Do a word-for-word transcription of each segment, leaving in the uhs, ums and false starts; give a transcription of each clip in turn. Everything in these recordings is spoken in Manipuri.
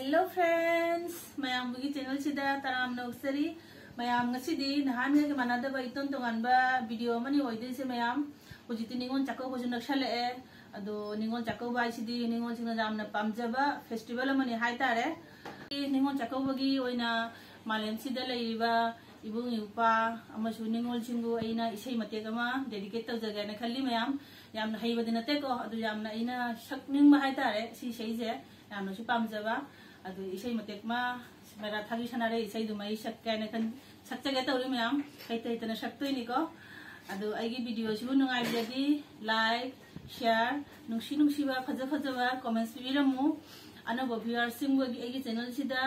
Hello friends, ꯃꯌꯥꯝꯕꯨꯒꯤ channel ꯁꯤꯗ ꯇꯔꯥꯝꯅ ꯑꯣꯛꯆꯔꯤ꯫ ꯃꯌꯥꯝ, ꯉꯁꯤꯗꯤ ꯅꯍꯥꯟꯒ ꯃꯥꯟꯅꯗꯕ ꯏꯇꯣꯟ ꯇꯣꯉꯥꯟꯕ video ꯑꯃꯅꯤ ꯑꯣꯏꯗꯣꯏꯁꯦ꯫ ꯃꯌꯥꯝ, ꯍꯧꯖꯤꯛꯇꯤ ꯅꯤꯉꯣꯜ ꯆꯥꯛꯀꯧꯕꯁꯨ ꯅꯛꯁꯜꯂꯛꯑꯦ꯫ ꯑꯗꯣ ꯅꯤꯉꯣꯜ ꯆꯥꯛꯀꯧꯕ ꯍꯥꯏꯁꯤꯗꯤ ꯅꯤꯉꯣꯜꯁꯤꯡꯅ ꯌꯥꯝꯅ ꯄꯥꯝꯖꯕ festival ꯑꯃꯅꯤ ꯍꯥꯏꯇꯥꯔꯦ꯫ ꯅꯤꯉꯣꯜ ꯆꯥꯛꯀꯧꯕꯒꯤ ꯑꯣꯏꯅ ꯃꯥꯂꯦꯝꯁꯤꯗ ꯂꯩꯔꯤꯕ ꯏꯕꯨꯡ ꯏꯄ꯭ꯋꯥ ꯑꯃꯁꯨꯡ ꯅꯤꯉꯣꯜꯁꯤꯡꯕꯨ ꯑꯩꯅ ꯏꯁꯩ ꯃꯇꯦꯛ ꯑꯃ dedicate ꯇꯧꯖꯒꯦꯅ ꯈꯜꯂꯤ꯫ ꯃꯌꯥꯝ, ꯌꯥꯝꯅ ꯍꯩꯕꯗꯤ ꯅꯠꯇꯦꯀꯣ, ꯑꯗꯨ ꯌꯥꯝꯅ ꯑꯩꯅ ꯁꯛꯅꯤꯡꯕ ꯍꯥꯏꯇꯥꯔꯦ ꯁꯤ ꯏꯁꯩꯁꯦ꯫ ꯌꯥꯝꯅꯁꯨ ꯄꯥꯝꯖꯕ꯫ ꯑꯗꯨ ꯏꯁꯩ ꯃꯇꯦꯛ ꯑꯃ, ꯃꯦꯔꯥ ꯊꯥꯒꯤ ꯁꯅꯥꯔꯩ ꯏꯁꯩꯗꯨꯃ ꯑꯩ ꯁꯛꯀꯦ ꯍꯥꯏꯅ ꯈꯟ-, ꯁꯛꯆꯒꯦ ꯇꯧꯔꯤ ꯃꯌꯥꯝ꯫ ꯍꯩꯇ ꯍꯩꯇꯅ ꯁꯛꯇꯣꯏꯅꯤꯀꯣ꯫ ꯑꯗꯨ ꯑꯩꯒꯤ video ꯁꯤꯕꯨ ꯅꯨꯡꯉꯥꯏꯕꯤꯔꯗꯤ like, share, ꯅꯨꯡꯁꯤ ꯅꯨꯡꯁꯤꯕ ꯐꯖ ꯐꯖꯕ comments ꯄꯤꯕꯤꯔꯝꯃꯨ꯫ ꯑꯅꯧꯕ viewers ꯁꯤꯡꯕꯨ ꯑꯩꯒꯤ channel ꯁꯤꯗ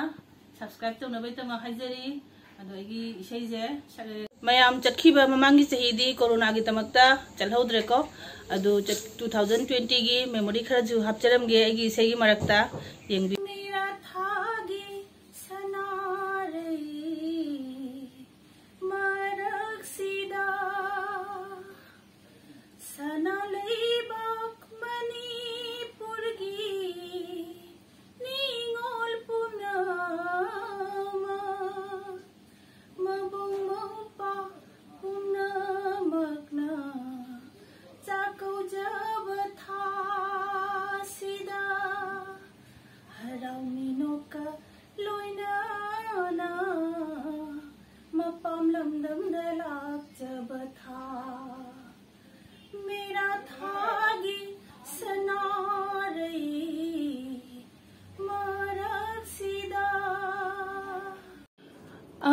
subscribe ꯇꯧꯅꯕꯒꯤꯗꯃꯛ ꯍꯥꯏꯖꯔꯤ꯫ ꯑꯗꯣ ꯑꯩꯒꯤ ꯏꯁꯩꯁꯦ ꯁꯛ-, ꯃꯌꯥꯝ, ꯆꯠꯈꯤꯕ ꯃꯃꯥꯡꯒꯤ ꯆꯍꯤꯗꯤ ꯀꯣꯔꯣꯅꯥꯒꯤꯗꯃꯛꯇ ꯆꯠꯍꯧꯗ꯭ꯔꯦꯀꯣ꯫ ꯑꯗꯨ ꯆꯠ-, two thousand twenty ꯒꯤ memory ꯈꯔꯁꯨ ꯍꯥꯞꯆꯔꯝꯒꯦ ꯑꯩꯒꯤ ꯏꯁꯩꯒꯤ ꯃꯔꯛꯇ꯫ ꯌꯦꯡꯕꯤ-, ꯃꯦꯔꯥ ꯊꯥꯒꯤ ꯁꯅꯥꯔꯩ ꯃꯔꯛꯁꯤꯗ ꯁꯅꯥ ꯂꯩꯕꯥꯛ ꯃꯅꯤꯄꯨꯔꯒꯤ ꯅꯤꯉꯣꯜ ꯄꯨꯝꯅꯃꯛ, ꯃꯕꯨꯡ ꯃꯧꯄ꯭ꯋꯥ ꯄꯨꯝꯅꯃꯛꯅ ꯆꯥꯛꯀꯧꯖꯕ ꯊꯥꯁꯤꯗ ꯍꯔꯥꯎ ꯃꯤꯅꯣꯛꯀ ꯂꯣꯏꯅꯅ ꯃꯄꯥꯝ ꯂꯝꯗꯝꯗ ꯂꯥꯛꯆꯕ ꯊꯥ꯫ ꯃꯦꯔꯥ ꯊꯥꯒꯤ ꯁꯅꯥꯔꯩ ꯃꯔꯛꯁꯤꯗ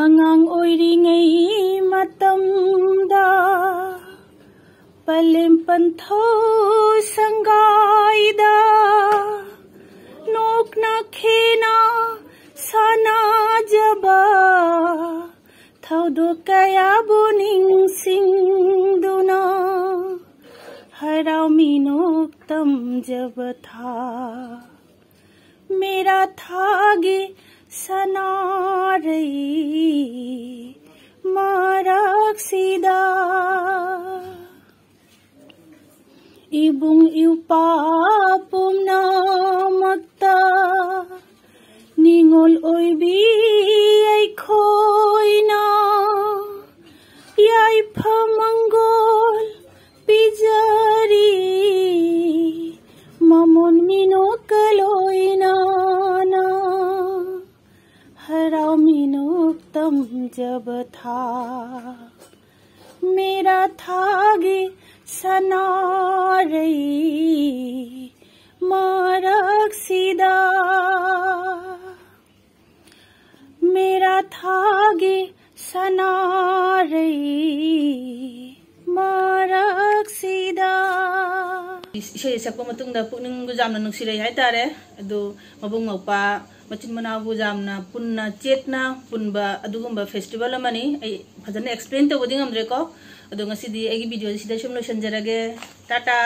ꯑꯉꯥꯡ ꯑꯣꯏꯔꯤꯉꯩ ꯃꯇꯝꯗ ꯄꯂꯦꯝ ꯄꯟꯊꯧ ꯁꯪꯒꯥꯏꯗ ꯅꯣꯛꯅ ꯈꯦꯅ ꯁꯥꯟꯅꯖꯕ ꯊꯧꯗꯣꯛ ꯀꯌꯥꯕꯨ ꯅꯤꯡꯁꯤꯡꯗꯨꯅ ꯍꯔꯥꯎ ꯃꯤꯅꯣꯛ ꯇꯝꯖꯕ ꯊꯥ꯫ ꯃꯦꯔꯥ ꯊꯥꯒꯤ ꯁꯅꯥꯔꯩ ꯃꯔꯛꯁꯤꯗ ꯏꯕꯨꯡ ꯏꯄ꯭ꯋꯥ ꯄꯨꯝꯅꯃꯛꯇ ꯅꯤꯡꯉꯣꯜ ꯑꯣꯏꯕꯤ ꯑꯩꯈꯣꯏꯅ ꯌꯥꯏꯐ ꯃꯪꯒꯣꯜ ꯄꯤꯖꯔꯤ꯫ ꯃꯃꯣꯟ ꯃꯤꯅꯣꯛꯀ ꯂꯣꯏꯅꯅ ꯍꯔꯥꯎ ꯃꯤꯅꯣꯛ ꯇꯝꯖꯕ ꯊꯥ꯫ ꯃꯦꯔꯥ ꯊꯥꯒꯤ ꯁꯅꯥꯔꯩ ꯃꯔꯛꯁꯤꯗ, ꯃꯦꯔꯥ ꯊꯥꯒꯤ ꯁꯅꯥꯔꯩ ꯃꯔꯛꯁꯤꯗ꯫ ꯏꯁꯩ ꯁꯛꯄ ꯃꯇꯨꯡꯗ ꯄꯨꯛꯅꯤꯡꯕꯨ ꯌꯥꯝꯅ ꯅꯨꯡꯁꯤꯔꯛꯏ ꯍꯥꯏꯇꯥꯔꯦ꯫ ꯑꯗꯨ ꯃꯕꯨꯡ ꯃꯧꯄ꯭ꯋꯥ ꯃꯆꯤꯟ ꯃꯅꯥꯎꯕꯨ ꯌꯥꯝꯅ ꯄꯨꯟꯅ ꯆꯦꯠꯅ ꯄꯨꯟꯕ ꯑꯗꯨꯒꯨꯝꯕ ꯐꯦꯁꯇꯤꯚꯦꯜ ꯑꯃꯅꯤ꯫ ꯑꯩ ꯐꯖꯅ ꯑꯦꯛꯁꯄ꯭ꯂꯦꯟ ꯇꯧꯕꯗꯤ ꯉꯝꯗ꯭ꯔꯦꯀꯣ꯫ ꯑꯗꯣ ꯉꯁꯤꯗꯤ ꯑꯩꯒꯤ ꯚꯤꯗꯤꯑꯣꯁꯤ ꯁꯤꯗ ꯁꯨꯝ ꯂꯣꯏꯁꯤꯟꯖꯔꯒꯦ꯫ ꯇꯥꯇꯥ꯫